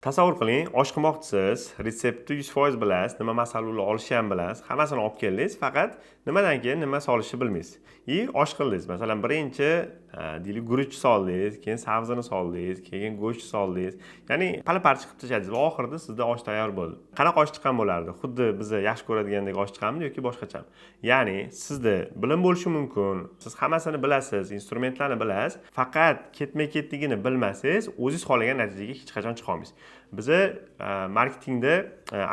Tasavvur qiling, osh qilmoqchisiz, retseptni 100% bilasiz, nima masalliqlar olishni ham bilasiz, hammasini olib keldingiz, faqat nimadan keyin nima solishni bilmaysiz. И osh qildingiz. Masalan, birinchi deylik, guruch soldingiz, keyin sabzini soldingiz, keyin go'sht soldingiz. Ya'ni pala-parcha qilib tashladingiz va oxirida sizda osh tayyor bo'ldi. Qanaqa osh chiqqan bo'lardi? Xuddi biza yaxshi ko'radigandek osh chiqadimi yoki boshqachami? Ya'ni sizda bilim bo'lishi mumkin, siz hammasini bilasiz, instrumentlarni bilasiz, faqat ketma-ketligini bilmasangiz, o'zingiz xohlagan natijaga hech qachon chiqa olmaysiz. Biza marketingda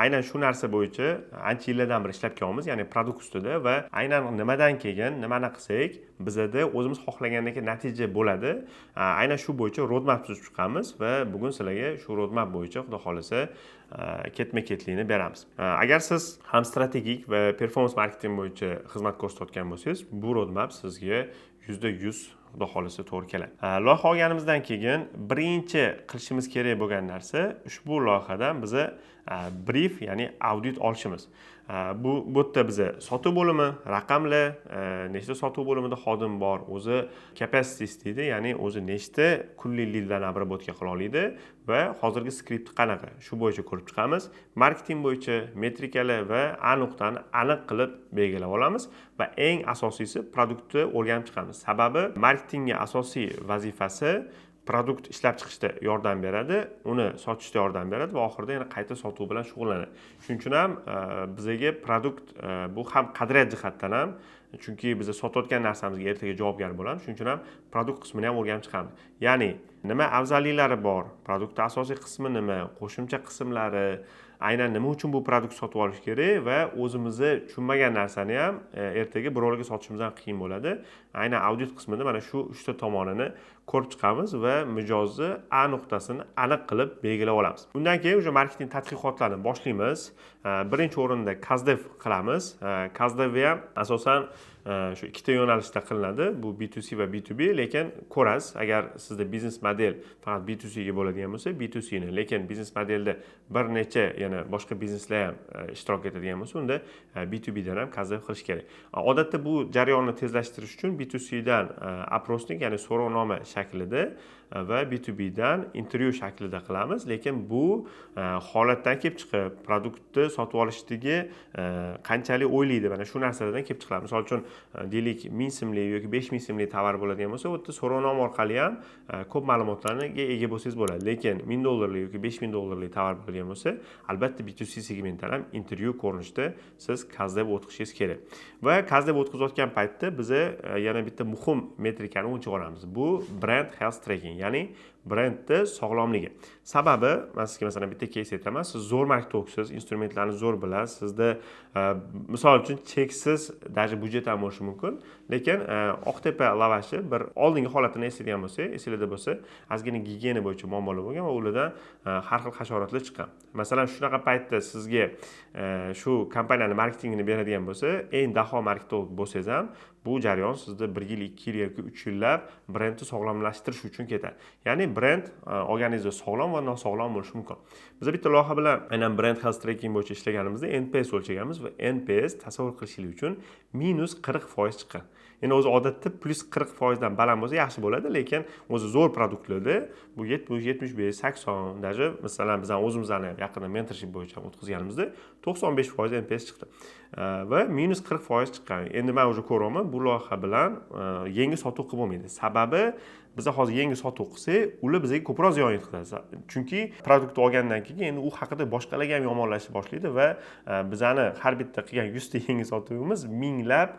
aynan shu narsa bo'yicha ancha yillardan beri ishlab kelyapmiz, ya'ni продукт ustida va aynan nimadan keyin nimani qilsak, bizada o'zimiz xohlagandek natija bo'ladi. Aynan shu bo'yicha roadmap tuzib chiqqanmiz va bugun sizlarga shu roadmap bo'yicha, Xudo xohlasa, ketma-ketlikni beramiz. Agar siz ham strategik va performance marketing bo'yicha xizmat ko'rsatayotgan bo'lsangiz, bu roadmap sizga 100%, Xudo xohlasa, to'g'ri keladi. Loyiha olganimizdan keyin birinchi qilishimiz kerak bo'lgan narsa ushbu loyihadan biza brief, ya'ni audit olishimiz. Bu yerda biza sotuv bo'limi, raqamlar, nechta sotuv bo'limida xodim bor, o'zi capacity deydi, ya'ni o'zi nechta kunlik lidlarni обработка qila oladi va hozirgi skripti qanaqa, shu bo'yicha ko'rib chiqamiz. Marketing bo'yicha metrikalar va A nuqtani aniq qilib belgilab olamiz va eng asosiysi, продукт ni o'rganib chiqamiz. Sababi marketingga asosiy vazifasi продукт ishlab chiqishda yordam beradi, uni sotishda yordam beradi va oxirida yana qayta sotuv bilan shug'ullanadi. Shuning uchun ham bizaga продукт bu ham qadriyat jihatdan ham, chunki biz sotayotgan narsamizga ertaga javobgar bo'lamiz. Shuning uchun ham продукт qismini ham o'rganib chiqamiz. Ya'ni nima afzalliklari bor, продукт ni asosiy qismi nima, qo'shimcha qismlari, aynan nima uchun bu продукт sotib olish kerak va o'zimizni tushunmagan narsani ham ertaga birovlarga sotishimiz ham qiyin bo'ladi. Aynan audit qismida mana shu uchta tomonini ko'rib chiqamiz va mijozni A nuqtasini aniq qilib belgilab olamiz. Undan keyin уже marketing tadqiqotlarini boshlaymiz. Birinchi o'rinda custdev qilamiz. Custdev ham asosan shu ikkita yo'nalishda qilinadi, bu B2C va B2B. Lekin ko'rasiz, agar sizda biznes model faqat B2C ga bo'ladigan bo'lsa, B2C ni, lekin biznes modelda bir necha yana boshqa bizneslar ham ishtirok etadigan bo'lsa, unda B2B dan ham custdev qilish kerak. Odatda bu jarayonni tezlashtirish uchun B2C dan опросник, ya'ni so'rovnoma shaklida va B2B dan intervyu shaklida qilamiz. Lekin bu holatdan kelib chiqib, продукт ni sotib olishdagi qanchalik o'ylaydi, mana shu narsalardan kelib chiqadi. Misol uchun, deylik, 1000 so'mlik yoki 5000 so'mlik tovar bo'ladigan bo'lsa, u yerda so'rovnoma orqali ham ko'p ma'lumotlarga ega bo'lsangiz bo'ladi. Lekin 1000 dollarlik yoki 5000 dollarlik tovar bo'ladigan bo'lsa, albatta B2C segmentdan ham intervyu ko'rinishida siz custdev o'tkazishingiz kerak. Va custdev o'tkazayotgan paytda biza yana bitta muhim metrikani o'lchab olamiz, bu brand health tracking, ya'ni brendni sog'lomligi. Sababi man sizga, masalan, bitta кейс aytaman. Siz zo'r marketologsiz, instrumentlarni zo'r bilasiz, sizda misol uchun cheksiz даже byudjet ham bo'lishi mumkin, lekin Oqtepa lavashi bir oldingi holatini eslaydigan bo'lsak, esinglarda bo'lsa, ozgina gigiyena bo'yicha muammolar bo'lgan va ulardan har xil hasharotlar chiqqan. Masalan, shunaqa paytda sizga shu kompaniyani marketingini beradigan bo'lsa, eng daho marketolog bo'lsangiz ham, bu jarayon sizda bir yil, 2 yil yoki 3 yillab brendni sog'lomlashtirish uchun ketadi. Ya'ni brend olganingizda sog'lom va nosog'lom bo'lishi mumkin. Biz bitta loyiha bilan aynan brand health tracking bo'yicha ishlaganimizda NPS o'lchaganmiz va NPS, tasavvur qilishingiz uchun, -40% chiqqan. Endi o'zi odatda +40%dan baland bo'lsa, yaxshi bo'ladi, lekin o'zi zo'r продукт larda bu 70, 75, 80, даже masalan, bizani o'zimizni ham yaqinda mentorship bo'yicha ham o'tkazganimizda 95% NPS chiqdi va -40% chiqqan. Endi man уже ko'ryapman, bu loyiha bilan yangi sotuv qilib bo'lmaydi. Sababi biza hozir yangi sotuv qilsak, ular bizga ko'proq ziyon yetkazadi, chunki продукт ni olgandan keyin endi u haqida boshqalarga ham yomonlashni boshlaydi va bizani har bitta qilgan 100 ta yangi sotuvimiz minglab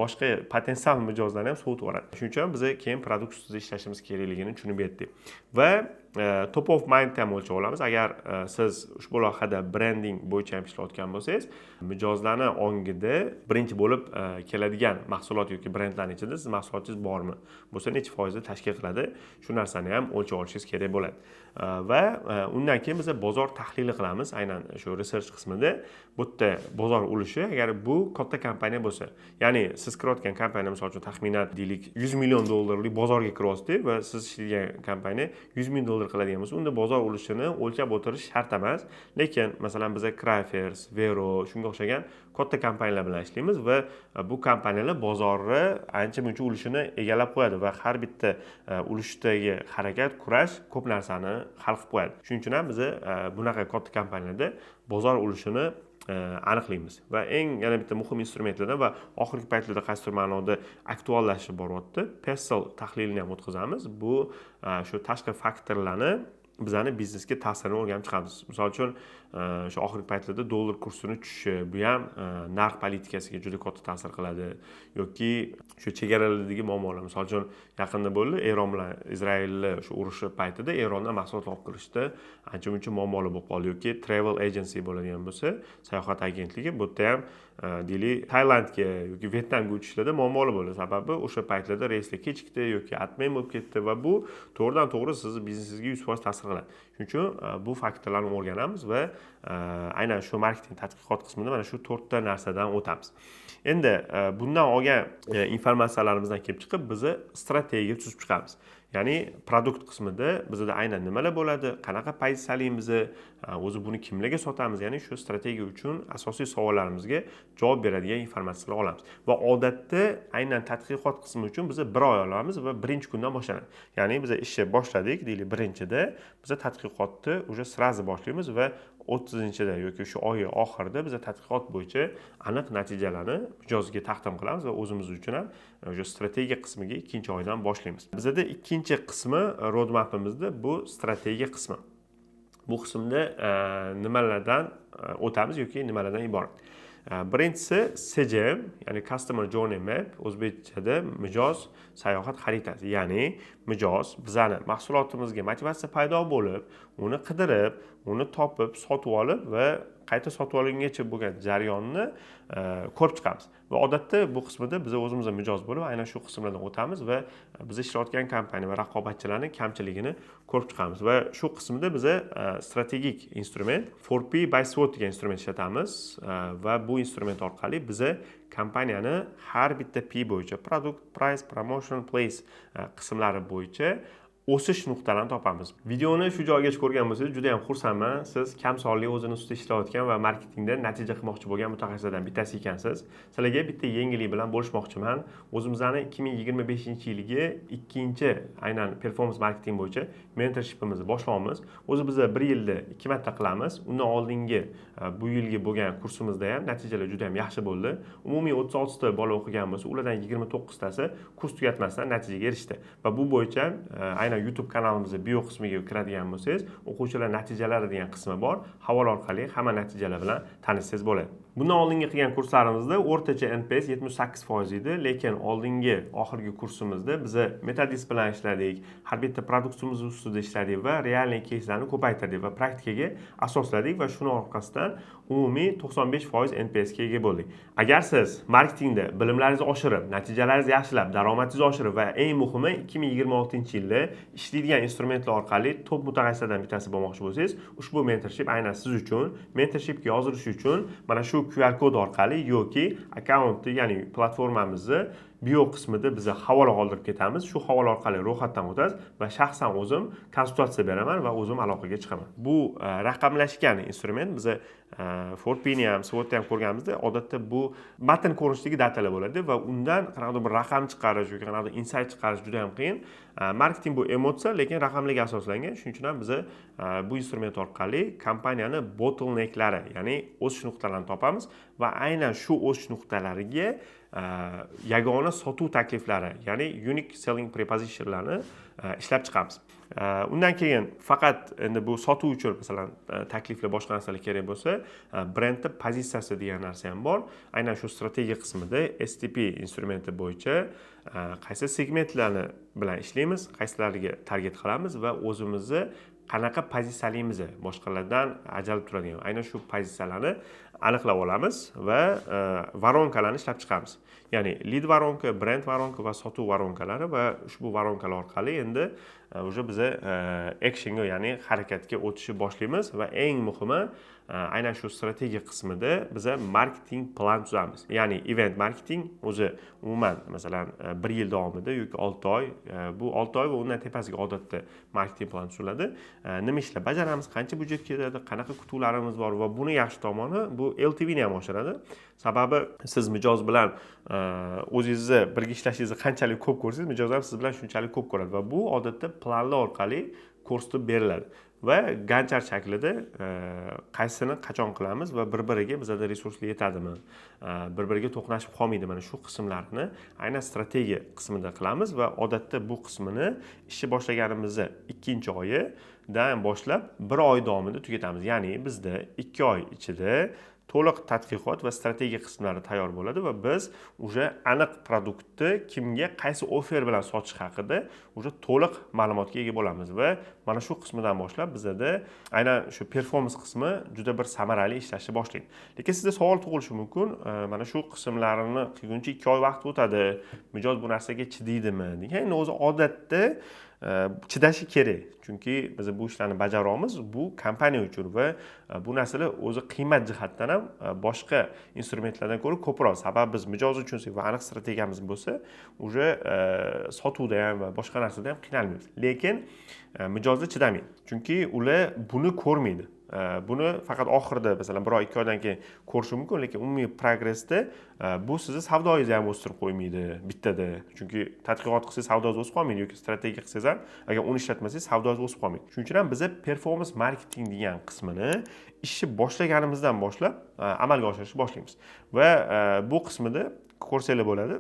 boshqa potensial mijozlarni ham sovutib yuboradi. Shuning uchun biza keyin продукт ustida ishlashimiz kerakligini tushunib yetdik va top of mind ham o'lchab olamiz. Agar siz ushbu loyihada brending bo'yicha ham ishlayotgan bo'lsangiz, mijozlarni ongida birinchi bo'lib keladigan mahsulot yoki brendlarni ichida siz mahsulotingiz bormi, bo'lsa, necha foizni tashkil qiladi, shu narsani ham o'lchab olishingiz kerak bo'ladi. Va undan keyin biz bozor tahlili qilamiz, aynan shu research qismida. Bu yerda bozor ulushi, agar bu katta kompaniya bo'lsa, ya'ni siz kirayotgan kompaniya, misol uchun, taxminan, deylik, 100 million dollarlik bozorga kiryapsizda va siz ishlaydigan kompaniya 100 ming dollar. kimdir qiladigan bo'lsa, unda bozor ulushini o'lchab o'tirish shart emas. Lekin masalan, biza Crafers, Vero, shunga o'xshagan katta kompaniyalar bilan ishlaymiz va bu kompaniyalar bozorni ancha muncha ulushini egallab qo'yadi va har bitta ulushdagi harakat, kurash ko'p narsani hal qilib qo'yadi. Shuning uchun ham biza bunaqa katta kompaniyalarda bozor ulushini aniqlaymiz. Va eng yana bitta muhim instrumentlardan va oxirgi paytlarda qaysidir ma'noda aktuallashib boryapti, PESTEL tahlilini ham o'tkazamiz. Bu shu tashqi faktorlarni bizani biznesga ta'sirini o'rganib chiqamiz. Misol uchun, shu oxirgi paytlarda dollar kursini tushishi, bu ham narx politikasiga juda katta ta'sir qiladi yoki shu chegaralardagi muammolar. Misol uchun, yaqinda bo'ldi, Eron bilan Izraelni shu urushi paytida Erondan mahsulot olib kirishda ancha muncha muammolar bo'lib qoldi. Yoki travel agency bo'ladigan bo'lsa, sayohat agentligi, bu yerda ham, deylik, Tailandga yoki Vyetnamga uchishlarda muammolar bo'ldi, sababi o'sha paytlarda reyslar kechikdi yoki отмен bo'lib ketdi va bu to'g'ridan to'g'ri sizni biznesingizga 100% ta'sir qiladi. Shuning uchun bu faktorlarni o'rganamiz va aynan shu marketing tadqiqot qismida mana shu to'rtta narsadan o'tamiz. Endi bundan olgan informatsiyalarimizdan kelib chiqib, biza strategiya tuzib chiqamiz. Ya'ni продукт qismida bizada aynan nimalar bo'ladi, qanaqa pozitsiyalaymiz, o'zi buni kimlarga sotamiz, ya'ni shu strategiya uchun asosiy savollarimizga javob beradigan informatsiyalar olamiz. Va odatda aynan tadqiqot qismi uchun biz bir oy olamiz va birinchi kundan boshlanadi. Ya'ni biz ishni boshladik, deylik, birinchida biz tadqiqotni уже сразу boshlaymiz va 30-da yoki shu oy oxirida biz tadqiqot bo'yicha aniq natijalarni mijozga taqdim qilamiz va o'zimiz uchun ham o'sha strategiya qismiga ikkinchi oydan boshlaymiz. Bizada ikkinchi qismi roadmapimizda bu strategiya qismi. Bu qismda nimalardan o'tamiz yoki nimalardan iborat? Birinchisi CJM, ya'ni Customer Journey Map, o'zbekchada mijoz sayohat xaritasi. Ya'ni mijoz bizani mahsulotimizga motivatsiya paydo bo'lib, uni qidirib, uni topib, sotib olib va qayta sotib olgungacha bo'lgan jarayonni ko'rib chiqamiz. Va odatda bu qismida biz o'zimiz ham mijoz bo'lib, aynan shu qismlardan o'tamiz va biz ishlayotgan kompaniya va raqobatchilarning kamchiligini ko'rib chiqamiz. Va shu qismida biza strategik instrument 4P by SWOT degan instrument ishlatamiz va bu instrument orqali biza kompaniyani har bitta P bo'yicha, product, price, promotion, place qismlari bo'yicha o'sish nuqtalarini topamiz. Videoni shu joygacha ko'rgan bo'lsangiz, juda ham xursandman. Siz kam sonli o'zini ustida ishlayotgan va marketingda natija qilmoqchi bo'lgan mutaxassislardan bittasi ekansiz. Sizlarga bitta yangilik bilan bo'lishmoqchiman. O'zimizni 2025-yilgi ikkinchi aynan performance marketing bo'yicha mentorshipimizni boshlaymiz. O'zi biz bir yilda ikki marta qilamiz. Undan oldingi bu yilgi bo'lgan kursimizda ham natijalar juda ham yaxshi bo'ldi. Umumiy 36 ta bola o'qigan bo'lsa, ulardan 29 tasi kurs tugatmasdan natijaga erishdi. Va bu bo'yicha aynan YouTube kanalimizda bio qismiga kiradigan bo'lsangiz, o'quvchilar natijalari degan qismi bor. Havola orqali hamma natijalar bilan tanishsangiz bo'ladi. Bundan oldingi qilgan kurslarimizda o'rtacha NPS 78% edi, lekin oldingi oxirgi kursimizda biz metodist bilan ishladik, har bitta продукт imiz ustida ishladik va реальный keyslarni ko'paytirdik va praktikaga asosladik va shuni orqasidan umumiy 95% NPS ga ega bo'ldik. Agar siz marketingda bilimlaringizni oshirib, natijalaringizni yaxshilab, daromadingizni oshirib va eng muhimi 2026-yilda ishlaydigan instrumentlar orqali top mutaxassislardan bittasi bo'lmoqchi bo'lsangiz, ushbu mentorship aynan siz uchun. Mentorshipga yozilish uchun mana shu QR kod orqali yoki akkauntni, ya'ni platformamizni bio qismida biza havola qoldirib ketamiz. Shu havola orqali ro'yxatdan o'tasiz va shaxsan o'zim konsultatsiya beraman va o'zim aloqaga chiqaman. Bu raqamlashgan instrument. Biza 4Pni ham, SWOTni ham ko'rganimizda, odatda bu matn ko'rinishidagi datalar bo'ladi va undan qanaqadir bir raqam chiqarish yoki qanaqadir insight chiqarish juda ham qiyin. Marketing bu emotsiya, lekin raqamlarga asoslangan. Shuning uchun ham biza bu instrument orqali kompaniyani bottlenecklari, ya'ni o'sish nuqtalarini topamiz va aynan shu o'sish nuqtalariga yagona sotuv takliflari, ya'ni unique selling propositionlarni ishlab chiqamiz. Undan keyin faqat endi bu sotuv uchun, masalan, takliflar, boshqa narsalar kerak bo'lsa, brendni pozitsiyasi degan narsa ham bor. Aynan shu strategiya qismida STP instrumenti bo'yicha qaysi segmentlarni bilan ishlaymiz, qaysilariga target qilamiz va o'zimizni qanaqa pozitsiyalaymiz, boshqalardan ajralib turadigan aynan shu pozitsiyalarni aniqlab olamiz va воронка larni ishlab chiqamiz, ya'ni лид воронка, brend воронка va sotuv воронка lari. Va ushbu воронка lar orqali endi Уже biza actionga, ya'ni harakatga o'tishni boshlaymiz. Va eng muhimi, aynan shu strategiya qismida biza marketing plan tuzamiz, ya'ni event marketing o'zi umuman, masalan, bir yil davomida yoki 6 oy, bu 6 oy va undan tepasiga odatda marketing plan tuziladi. Nima ishlar bajaramiz, qancha byudjet ketadi, qanaqa kutuvlarimiz bor. Va buni yaxshi tomoni, bu LTVni ham oshiradi, sababi siz mijoz bilan o'zingizni birga ishlashingizni qanchalik ko'p ko'rsangiz, mijoz ham siz bilan shunchalik ko'p ko'radi. Va bu odatda planlar orqali ko'rsatib beriladi va Gantt chart shaklida qaysisini qachon qilamiz va bir biriga bizada resurslar yetadimi, bir biriga to'qnashib qolmaydi, mana shu qismlarni aynan strategiya qismida qilamiz. Va odatda bu qismini ishni boshlaganimizni ikkinchi oyidan boshlab bir oy davomida tugatamiz, ya'ni bizda 2 oy ichida to'liq tadqiqot va strategiya qismlari tayyor bo'ladi va biz уже aniq продукт ni kimga, qaysi offer bilan sotish haqida уже to'liq ma'lumotga ega bo'lamiz. Va mana shu qismidan boshlab bizada aynan shu performance qismi juda bir samarali ishlashni boshlaydi. Lekin sizda savol tug'ilishi mumkin: mana shu qismlarini qilguncha 2 oy vaqt o'tadi, mijoz bu narsaga chidaydimi degan. Endi o'zi odatda chidashi kerak, chunki biz bu ishlarni bajaryapmiz bu kompaniya uchun va bu narsalar o'zi qiymat jihatdan ham boshqa instrumentlardan ko'ra ko'proq, sababi biz mijoz uchun va aniq strategiyamiz bo'lsa, уже sotuvda ham va boshqa narsada ham qiynalmaymiz. Lekin mijozlar chidamaydi, chunki ular buni ko'rmaydi. Buni faqat oxirida, masalan, bir oy, 2 oydan keyin ko'rishi mumkin, lekin umumiy progressda bu sizni savdoyingizni ham o'stirib qo'ymaydi bittada, chunki tadqiqot qilsangiz, savdongiz o'sib qolmaydi yoki strategiya qilsangiz ham, agar uni ishlatmasangiz, savdongiz o'sib qolmaydi. Shuning uchun ham biza performance marketing degan qismini ishni boshlaganimizdan boshlab amalga oshirishni boshlaymiz. Va bu qismida ko'rsanglar bo'ladi,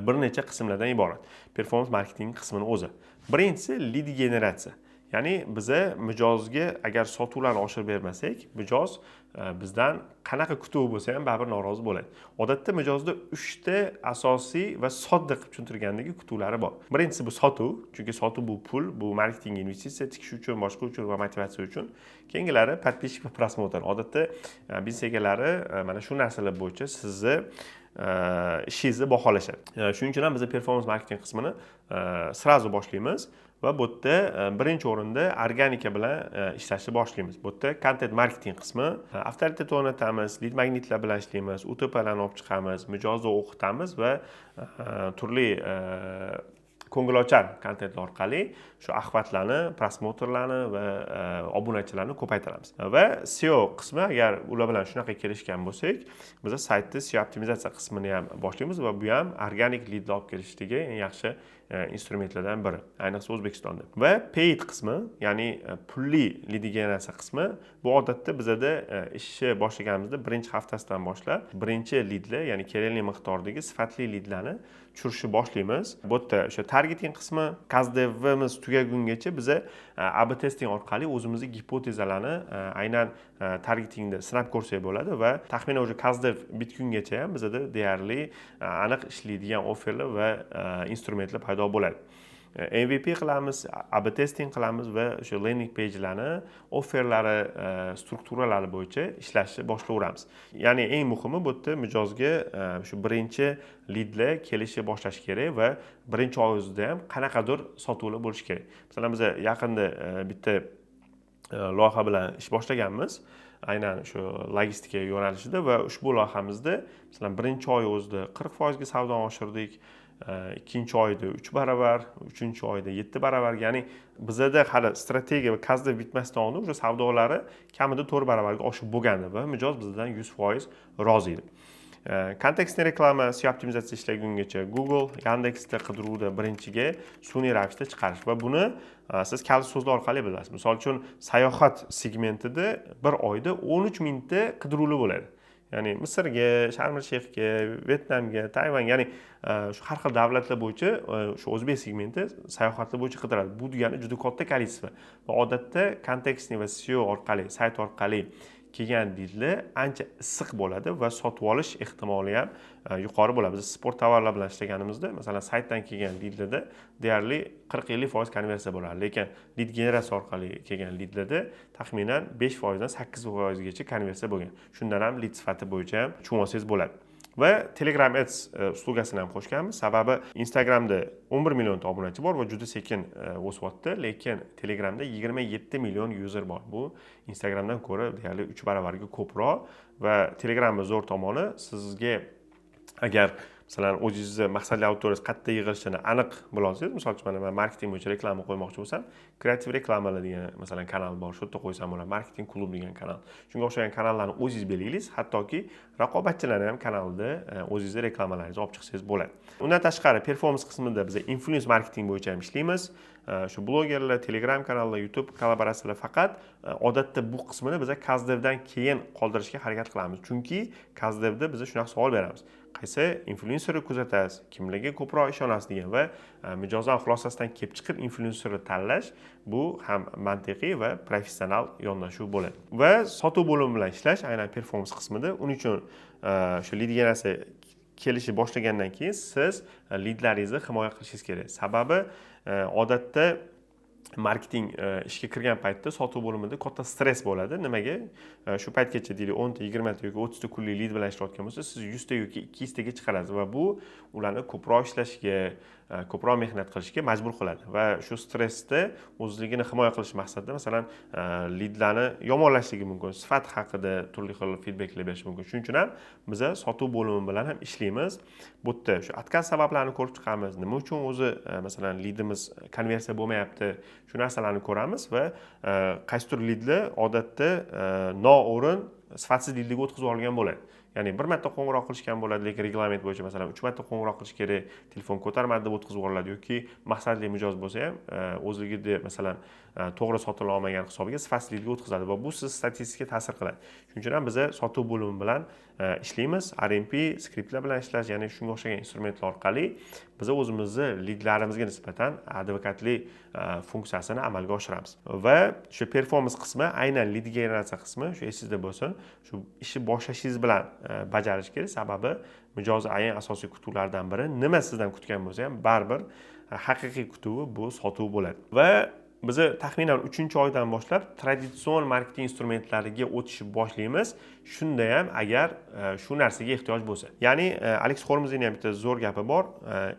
bir necha qismlardan iborat performance marketing qismini o'zi. Birinchisi lid generatsiya, ya'ni biza mijozga agar sotuvlarni oshirib bermasak, mijoz bizdan qanaqa kutuv bo'lsa ham baribir norozi bo'ladi. Odatda mijozda uchta asosiy va sodda qilib tushuntirgandagi kutuvlari bor. Birinchisi bu sotuv, chunki sotuv bu pul, bu marketing investitsiya tikish uchun, boshqa uchun va motivatsiya uchun. Keyingilari подписчик va просмотр. Odatda biznes egalari mana shu narsalar bo'yicha sizni ishingizni baholashadi. Shuning uchun ham biz performance marketing qismini сразу boshlaymiz va bu yerda birinchi o'rinda organika bilan ishlashni boshlaymiz. Bu yerda content marketing qismi, avtoritet o'rnatamiz, lid magnitlar bilan ishlaymiz, UTPlarni olib chiqamiz, mijozni o'qitamiz va turli ko'ngilochar kontentlar orqali shu охват larni, просмотр larni va obunachilarni ko'paytiramiz. Va SEO qismi, agar ular bilan shunaqa kelishgan bo'lsak, biz saytni SEO optimizatsiya qismini ham boshlaymiz va bu ham organik lidlar olib kelishdagi eng yaxshi instrumentlardan biri, ayniqsa O'zbekistonda. Va paid qismi, ya'ni pulli lid generatsiya qismi, bu odatda bizada ishni boshlaganimizda birinchi haftasidan boshlab birinchi lidlar, ya'ni kerakli miqdordagi sifatli lidlarni tushirishni boshlaymiz. Bu yerda o'sha targeting qismi, CustDevimiz tugagungacha biza AB testing orqali o'zimizni gipotezalarni aynan targetingda sinab ko'rsak bo'ladi. Va taxminan уже CustDev bitgungacha ham bizada deyarli aniq ishlaydigan offerlar va instrumentlar paydo bo'ladi. MVP qilamiz, AB testing qilamiz va o'sha landing page'larni offerlari strukturalari bo'yicha ishlashni boshlayveramiz. Ya'ni eng muhimi, bu yerda mijozga shu birinchi lidlar kelishni boshlashi kerak va birinchi oy o'zida ham qanaqadir sotuvlar bo'lishi kerak. Masalan, biz yaqinda bitta loyiha bilan ish boshlaganmiz, aynan shu logistika yo'nalishida. Va ushbu loyihamizda, masalan, birinchi oy o'zida 40%ga savdoni oshirdik, ikkinchi oyda 3 baravar, uchinchi oyda 7 baravar. Ya'ni bizada hali strategiya va CustDev bitmasdan oldin уже savdolari kamida 4 baravarga oshib bo'lgandi va mijoz bizdan 100% rozi edi. Контекстный reklama, SEO optimizatsiya ishlagungacha Google, Yandexda qidiruvda birinchiga sun'iy ravishda chiqarish. Va buni siz kalit so'zlar orqali bilasiz. Misol uchun, sayohat segmentida bir oyda 13 mingta qidiruvlar bo'ladi, ya'ni Misrga, Sharm el Sheyxga, Vyetnamga, Tayvanga, ya'ni shu har xil davlatlar bo'yicha shu o'zbek segmenti sayohatlar bo'yicha qidiradi. Bu degani juda katta количество. Va odatda контекстный va SEO orqali, sayt orqali kelgan lidlar ancha issiq bo'ladi va sotib olish ehtimoli ham yuqori bo'ladi. Biz sport tovarlar bilan ishlaganimizda, masalan, saytdan kelgan lidlarda deyarli 40-50% konversiya bo'ladi, lekin lid generatsiya orqali kelgan lidlarda taxminan 5%dan 8%gacha konversiya bo'lgan. Shundan ham lid sifati bo'yicha ham tushunib olsangiz bo'ladi. Va Telegram Ads услуга sini ham qo'shganmiz, sababi Instagramda 11 millionta obunachi bor va juda sekin o'syapti, lekin Telegramda 27 million user bor. Bu Instagramdan ko'ra deyarli 3 baravarga ko'proq. Va Telegramni zo'r tomoni, sizga agar, masalan, o'zingizni maqsadli auditoriyangiz qayerda yig'ilishini aniq bilolsangiz, misol uchun, mana man marketing bo'yicha reklama qo'ymoqchi bo'lsam, "Kreativ reklamalar" degan, masalan, kanal bor, shu yerda qo'ysam bo'ladi, "Marketing klub" degan kanal, shunga o'xshagan kanallarni o'zingiz belgilaysiz, hattoki raqobatchilarni ham kanalida o'zingizni reklamalaringizni olib chiqsangiz bo'ladi. Undan tashqari, performance qismida biz influence marketing bo'yicha ham ishlaymiz. Shu blogerlar, Telegram kanallar, YouTube kollaboratsiyalar. Faqat odatda bu qismini biz custdevdan keyin qoldirishga harakat qilamiz, chunki custdevda biz shunaqa savol beramiz: qaysi inflyuenserni kuzatasiz, kimlarga ko'proq ishonasiz degan. Va mijozlar xulosasidan kelib chiqib inflyuenserni tanlash, bu ham mantiqiy va professional yondashuv bo'ladi. Va sotuv bo'limi bilan ishlash aynan performance qismida. Uning uchun shu lid generatsiya kelishni boshlagandan keyin siz lidlaringizni himoya qilishingiz kerak, sababi odatda marketing ishga kirgan paytda sotuv bo'limida katta stress bo'ladi. Nimaga? Shu paytgacha, deylik, 10 ta, 20 ta yoki 30 ta kunlik lid bilan ishlayotgan bo'lsa, siz 100 ta yoki 200 taga chiqarasiz va bu ularni ko'proq ishlashga, ko'proq mehnat qilishga majbur qiladi. Va shu stressda o'zligini himoya qilish maqsadida, masalan, lidlarni yomonlashligi mumkin, sifat haqida turli xil feedbacklar berishi mumkin. Shuning uchun ham biza sotuv bo'limi bilan ham ishlaymiz. Bu yerda shu отказ sabablarini ko'rib chiqamiz, nima uchun o'zi, masalan, lidimiz konversiya bo'lmayapti, shu narsalarni ko'ramiz. Va qaysidir lidlar odatda noo'rin sifatsiz lidlarga o'tkazib yuborilgan bo'ladi, ya'ni bir marta qo'ng'iroq qilishgan bo'ladi, lekin reglament bo'yicha, masalan, uch marta qo'ng'iroq qilish kerak, telefon ko'tarmadi deb o'tkazib yuboriladi yoki maqsadli mijoz bo'lsa ham, o'zligida, masalan, to'g'ri sotila olmagan hisobiga sifatsiz lidga o'tkazadi va bu siz statistikaga ta'sir qiladi. Shuning uchun ham biza sotuv bo'limi bilan ishlaymiz. RMP skriptlar bilan ishlash, ya'ni shunga o'xshagan instrumentlar orqali biza o'zimizni lidlarimizga nisbatan advokatlik funksiyasini amalga oshiramiz. Va shu performance qismi, aynan lid generatsiya qismi, shu esingizda bo'lsin, shu ishni boshlashingiz bilan bajarish kerak, sababi mijoz eng asosiy kutuvlardan biri, nima sizdan kutgan bo'lsa ham, baribir haqiqiy kutuvi bu sotuv bo'ladi. Va biza taxminan uchinchi oydan boshlab traditsion marketing instrumentlariga o'tishni boshlaymiz, shunda ham agar shu narsaga ehtiyoj bo'lsa. Ya'ni Aleks Xormuzini ham bitta zo'r gapi bor: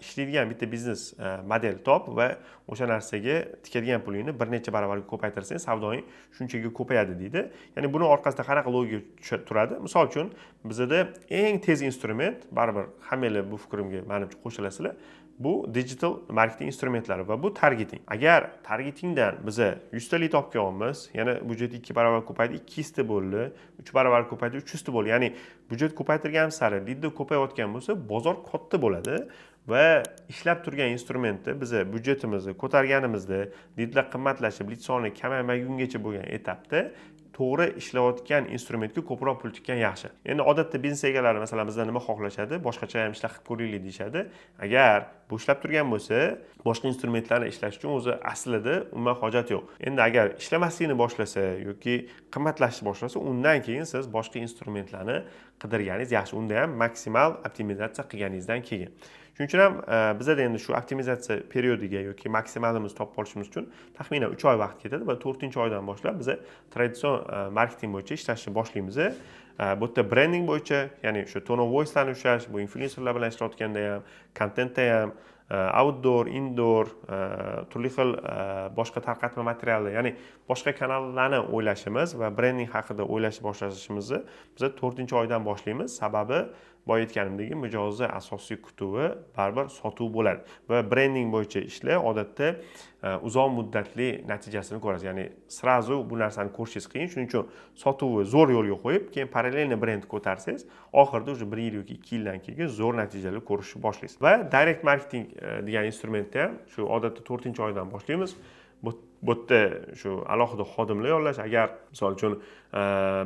ishlaydigan bitta biznes model top va o'sha narsaga tikadigan pulingni bir necha baravarga ko'paytirsang, savdoying shunchaga ko'payadi, deydi. Ya'ni buni orqasida qanaqa logika turadi? Misol uchun, bizada eng tez instrument, baribir hammanglar bu fikrimga, manimcha, qo'shilasizlar, bu digital marketing instrumentlari va bu targeting. Agar targetingdan biza 100 ta lid olib kelyapmiz, yana byudjet 2 barobar ko'paydi, 200 ta bo'ldi, 3 barobar ko'paydi, 300 ta bo'ldi. Ya'ni byudjet ko'paytirgan sari lidda ko'payayotgan bo'lsa, bozor katta bo'ladi va ishlab turgan instrumentni biza byudjetimizni ko'targanimizda, lidlar qimmatlashib, lid soni kamaymagungacha bo'lgan etapda to'g'ri ishlayotgan instrumentga ko'proq pul tikkan yaxshi. Endi odatda biznes egalari, masalan, bizdan nima xohlashadi? Boshqacha ham ishlar qilib ko'raylik, deyishadi. Agar bu ishlab turgan bo'lsa, boshqa instrumentlarni ishlash uchun o'zi aslida umuman hojat yo'q. Endi agar ishlamaslikni boshlasa yoki qimmatlashishni boshlasa, undan keyin siz boshqa instrumentlarni qidirganingiz yaxshi, unda ham maksimal optimizatsiya qilganingizdan keyin. Shuning uchun ham bizada endi shu optimizatsiya periodiga yoki maksimalimizni topib olishimiz uchun taxminan 3 oy vaqt ketadi va to'rtinchi oydan boshlab biza traditsion marketing bo'yicha ishlashni boshlaymiz. Bu yerda brending bo'yicha, ya'ni shu tone of voicelarni ushlash, bu inflyuenserlar bilan ishlayotganda ham, kontentda ham, outdoor, indoor, turli xil boshqa tarqatma materiallar, ya'ni boshqa kanallarni o'ylashimiz va brending haqida o'ylashni boshlashimizni biza to'rtinchi oydan boshlaymiz, sababi boya aytganimdek, mijozni asosiy kutuvi baribir sotuv bo'ladi va brending bo'yicha ishlar odatda uzoq muddatli natijasini ko'rasiz, ya'ni сразу bu narsani ko'rishingiz qiyin. Shuning uchun sotuvni zo'r yo'lga qo'yib, keyin параллельно brend ko'tarsangiz, oxirida уже bir yil yoki 2 yildan keyin zo'r natijalar ko'rishni boshlaysiz. Va direct marketing degan instrumentni ham shu odatda to'rtinchi oydan boshlaymiz. Bu yerda shu alohida xodimlar yollash. Agar, misol uchun,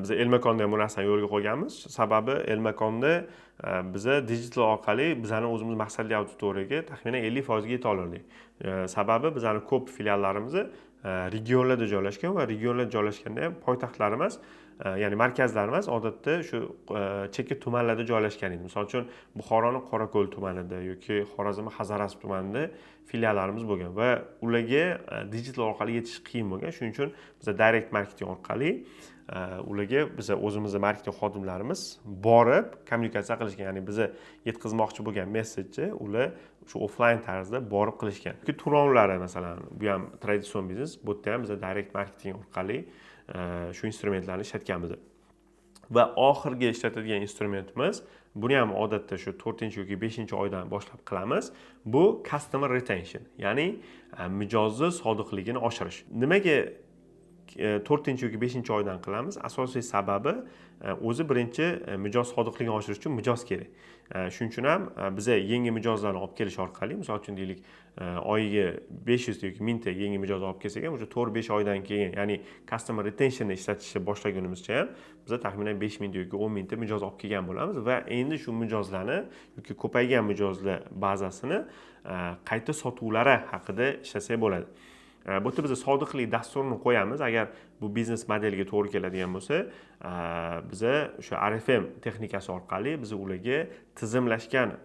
biz Elmakonda ham bu narsani yo'lga qo'yganmiz, sababi Elmakonda biza digital orqali bizani o'zimiz maqsadli auditoriyaga taxminan 50 foizga yeta oldik, sababi bizani ko'p filiallarimiz regionlarda joylashgan va regionlarda joylashganda ham poytaxtlar emas, ya'ni markazlar emas, odatda shu chekka tumanlarda joylashgan edi. Misol uchun, Buxoroni Qorako'l tumanida yoki Xorazmni Hazorasp tumanida Filiallarimiz bo'lgan va ularga digital orqali yetish qiyin bo'lgan. Shuning uchun biza direct marketing orqali ularga biza o'zimizni marketing xodimlarimiz borib kommunikatsiya qilishgan, ya'ni biza yetkazmoqchi bo'lgan message ni ular shu offline tarzda borib qilishgan. Yoki turonlari, masalan, bu ham традицион biznes. Bu yerda ham biza direct marketing orqali shu instrumentlarni ishlatganmiz. Va oxirgi ishlatadigan instrumentimiz, buni ham odatda shu to'rtinchi yoki beshinchi oydan boshlab qilamiz, bu customer retention, ya'ni mijozni sodiqligini oshirish. Nimaga to'rtinchi yoki beshinchi oydan qilamiz? Asosiy sababi o'zi birinchi mijoz sodiqligini oshirish uchun mijoz kerak. Shuning uchun ham biza yangi mijozlarni olib kelish orqali, misol uchun, deylik, oyiga 500 ta yoki 1000 ta yangi mijoz olib kelsak ham, уже 4-5 oydan keyin, ya'ni customer retentionni ishlatishni boshlagunimizcha ham biza taxminan 5000 ta yoki 10 000 ta mijoz olib kelgan bo'lamiz. Va endi shu mijozlarni yoki ko'paygan mijozlar bazasini qayta sotuvlari haqida ishlasak bo'ladi. Bu yerda biz sodiqlik dasturini qo'yamiz. Agar bu biznes modelga to'g'ri keladigan bo'lsa, biza o'sha RFM texnikasi orqali biz ularga tizimlashgan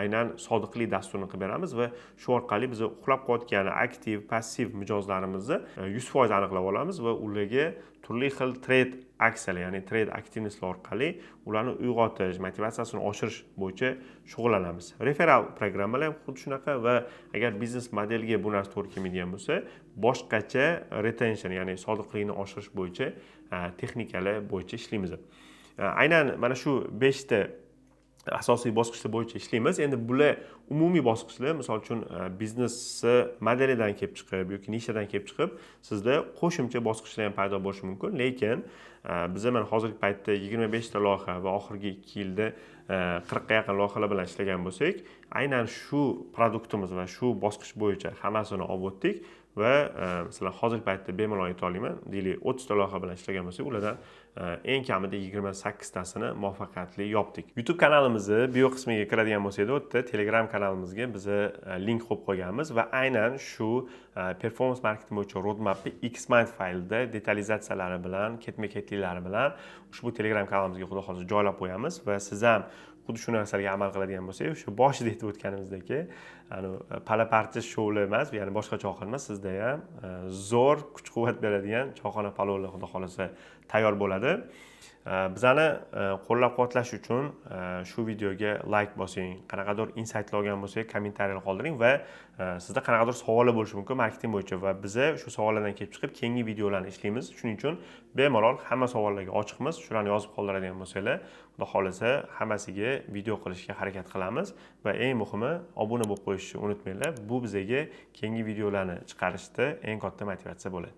aynan sodiqlik dasturini qilib beramiz va shu orqali biz uxlab qolayotgan aktiv, passiv mijozlarimizni 100% aniqlab olamiz va ularga turli xil trade aksiyalar, ya'ni trade активность lar orqali ularni uyg'otish, motivatsiyasini oshirish bo'yicha shug'ullanamiz. Referral programmalar ham xuddi shunaqa. Va agar biznes modelga bu narsa to'g'ri kelmaydigan bo'lsa, boshqacha retention, ya'ni sodiqlikni oshirish bo'yicha texnikalar bo'yicha ishlaymiz. Aynan mana shu beshta asosiy bosqichlar bo'yicha ishlaymiz. Endi bular umumiy bosqichlar. Misol uchun, biznesni modelidan kelib chiqib yoki nishadan kelib chiqib sizda qo'shimcha bosqichlar ham paydo bo'lishi mumkin. Lekin biza mana hozirgi paytda 25 ta loyiha va oxirgi 2 yilda 40 ga yaqin loyihalar bilan ishlagan bo'lsak, aynan shu продукт imiz va shu bosqich bo'yicha hammasini olib o'tdik. Va masalan, hozirgi paytda bemalol ayta olaman, deylik, 30 ta loyiha bilan ishlagan bo'lsak, ulardan eng kamida 28 tasini muvaffaqiyatli yopdik. YouTube kanalimizni bio qismiga kiradigan bo'lsangiz, u yerda Telegram kanalimizga biza link qo'yib qo'yganmiz va aynan shu performance marketing bo'yicha roadmapni Xmind faylida detalizatsiyalari bilan, ketma ketliklari bilan ushbu Telegram kanalimizga, xudo xohlasa, joylab qo'yamiz. Va siz ham xuddi shu narsalarga amal qiladigan bo'lsak, o'sha boshida aytib o'tganimizdek, anavi pala parcha shoular emas, ya'ni boshqa choyxona emas, sizda ham zo'r kuch quvvat beradigan choyxona palovlar, xudo xohlasa, tayyor bo'ladi. Bizani qo'llab quvvatlash uchun shu videoga layk bosing, qanaqadir insaytlar olgan bo'lsak, kommentariyalar qoldiring. Va sizda qanaqadir savollar bo'lishi mumkin marketing bo'yicha va biza shu savollardan kelib chiqib keyingi videolarni ishlaymiz. Shuning uchun bemalol hamma savollarga ochiqmiz. Shularni yozib qoldiradigan bo'lsanglar, xudo xohlasa, hammasiga video qilishga harakat qilamiz. Va eng muhimi, obuna bo'lib qo'yishni unutmanglar. Bu bizaga keyingi videolarni chiqarishda eng katta motivatsiya bo'ladi.